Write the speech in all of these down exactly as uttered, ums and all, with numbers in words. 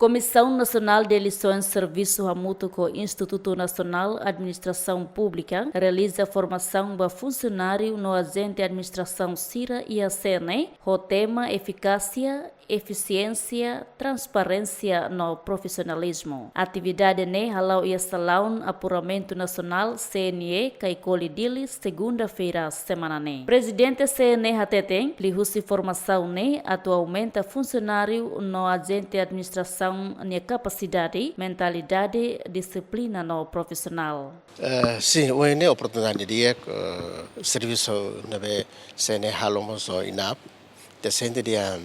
Komisaun Nasionál de Eleisoens servisu hamutuk ho Institutu Nasionál Administrasaun Públika realiza formasaun ba funsionáriu no ajente administrasaun sira iha C N E ho tema efikásia, efisiénsia, transparénsia no profisionalizmu. Atividade ne'e hala'o iha salaun Apuramentu Nasionál C N E Caicoli Dili, segunda-feira semana ne'e. Prezidente C N E hateten, liuhusi formasaun ne'e atu aumenta funsionáriu no ajente administrasaun nia kapasidade, mentalidade, dixiplina no profisionál. Eh, sin, ohin ne'e oportunidade di'ak, eh, servisu ne'ebé C N E halo mós ho INAP. Ita sente dehan,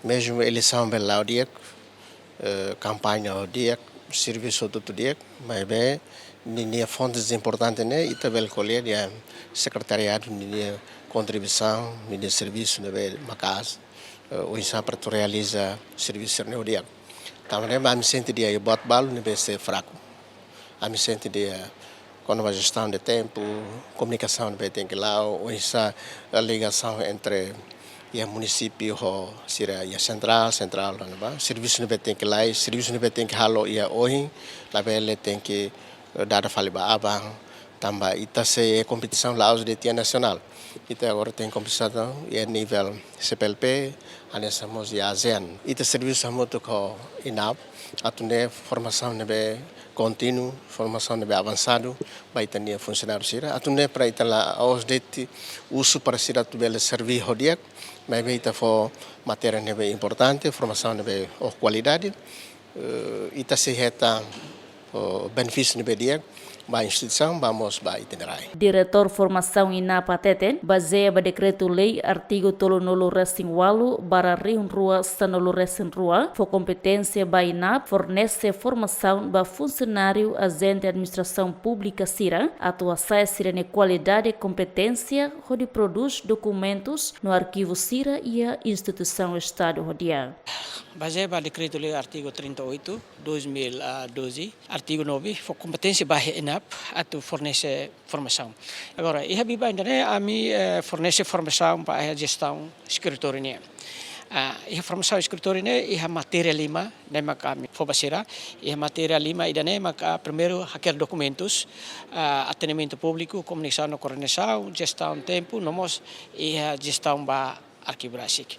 mezmu eleisaun bele la'o di'ak, eh, kampaña di'ak, servisu hotu-hotu di'ak, maibé ninia fontes importante ne'e ita bele ko'alia dehan sekretariadu ninia kontribuisaun, ninia servisu ne'ebé maka'as, eh, oinsá para atu realiza servisu sira-ne'e di'ak. Tanba ne'e mak ami sente dehan iha buat balu ne'ebé sei fraku. Ami sente dehan kona-ba jestaun de tempu, komunikasaun ne'ebé tenke la'o, oinsá ligasaun entre iha munisípiu ho sira iha sentrál, sentrál ne'ebá, servisu ne'ebé tenke la'o, servisu ne'ebé tenke halo iha ohin, labele tenke, eh, dada fali ba aban, tanba ita sei kompetisaun la'ós de'it iha nasionál. Ita agora tem kompetisaun iha nivel C P L P, hanesan mós iha ASEAN. Ita servisu hamutuk ho INAP, atu nune'e formasaun ne'ebé kontinu, formasaun ne'ebé avansadu ba ita-nia funsionáriu sira, atu nune'e para ita la'ós de'it husu para sira atu bele serví ho di'ak, maibé ita fó matéria ne'ebé importante, formasaun ne'ebé ho kualidade, eh, ita sei hetan, oh, benefísiu ne'ebé di'ak ba instituisaun, ba mós ba ita-nia rai. Diretór Formasaun INAP hateten, bazeia ba Dekretu-Lei artigu tolunulu-resin-ualu barra rihun rua sanulu-resin-rua, fó kompeténsia ba INAP fornese formasaun ba funsionáriu ajente administrasaun públika sira, atu hasa'e sira-nia kualidade kompeténsia hodi prodús dokumentus no arkivu sira iha instituisaun Estadu ho di'ak. Bazeia ba Dekretu-Lei artigu trinta e oito, dois mil e doze, artigu nove, fó kompeténsia ba INAP atu fornese formasaun. Agora, iha biban ida-ne'e ami, eh, fornese formasaun ba iha jestaun eskritóriu nian. Ah, iha formasaun eskritóriu ne'e, iha matéria lima, ne'e maka ami fó ba sira. Iha matéria lima ida-ne'e maka primeiru hakerek dokumentus, ah, atendimentu públiku, komunikasaun no koordenasaun, jestaun tempu, no mós iha jestaun ba arkivu rasik.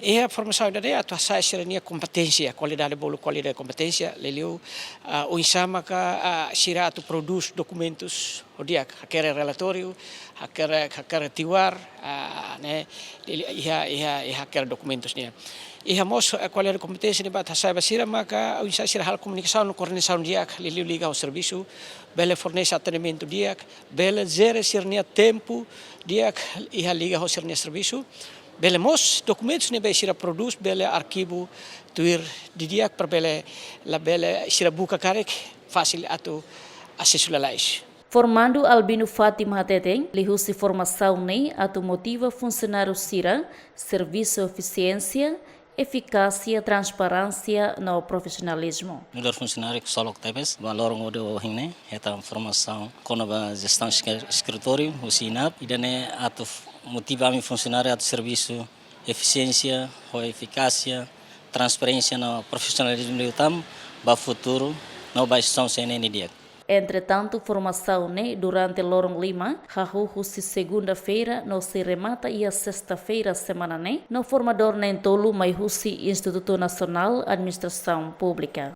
Iha formasaun ida-ne'e atu hasa'e sira-nia kompeténsia, kualidade bolu kualidade kompeténsia, liuliu, ah, oinsá maka, ah, sira atu prodús dokumentus ho di'ak, hakerek relatóriu, hakerek, hakerek tiwar, ah, ne'e, liuliu iha, iha, iha hakerek dokumentus nian. Iha mós, eh, kualidade kompeténsia ne'ebé atu hasa'e ba sira maka oinsá sira halo komunikasaun no koordenasaun di'ak, liuliu liga ho servisu, bele fornese atendimentu di'ak, bele jere sira-nia tempu di'ak iha liga ho sira-nia servisu. Bele mós dokumentus ne'ebé sira prodús, bele arkivu tuir didi'ak para bele, labele sira buka karik, fasil atu asesu lalais. Formandu Albino Fátima hateten, liuhusi formasaun ne'e atu motiva funsionáriu sira servisu efisiénsia, efikásia, transparénsia no profisionalizmu. Nu'udar funsionáriu ksolok tebes, ba loron ida ohin ne'e, hetan formasaun kona-ba jestaun eskri-, eskritóriu, husi INAP, ida-ne'e atu f-, motiva ami funsionáriu atu servisu efisiénsia, ho efikásia, transparénsia no profisionalizmu liután ba futuru no ba instituisaun C N E nian di'ak. Entretantu, formasaun ne'e durante loron lima, hahú husi segunda-feira no sei remata iha sesta-feira semana ne'e, no formadór na'in-tolu mai husi Institutu Nasionál Administrasaun Públika.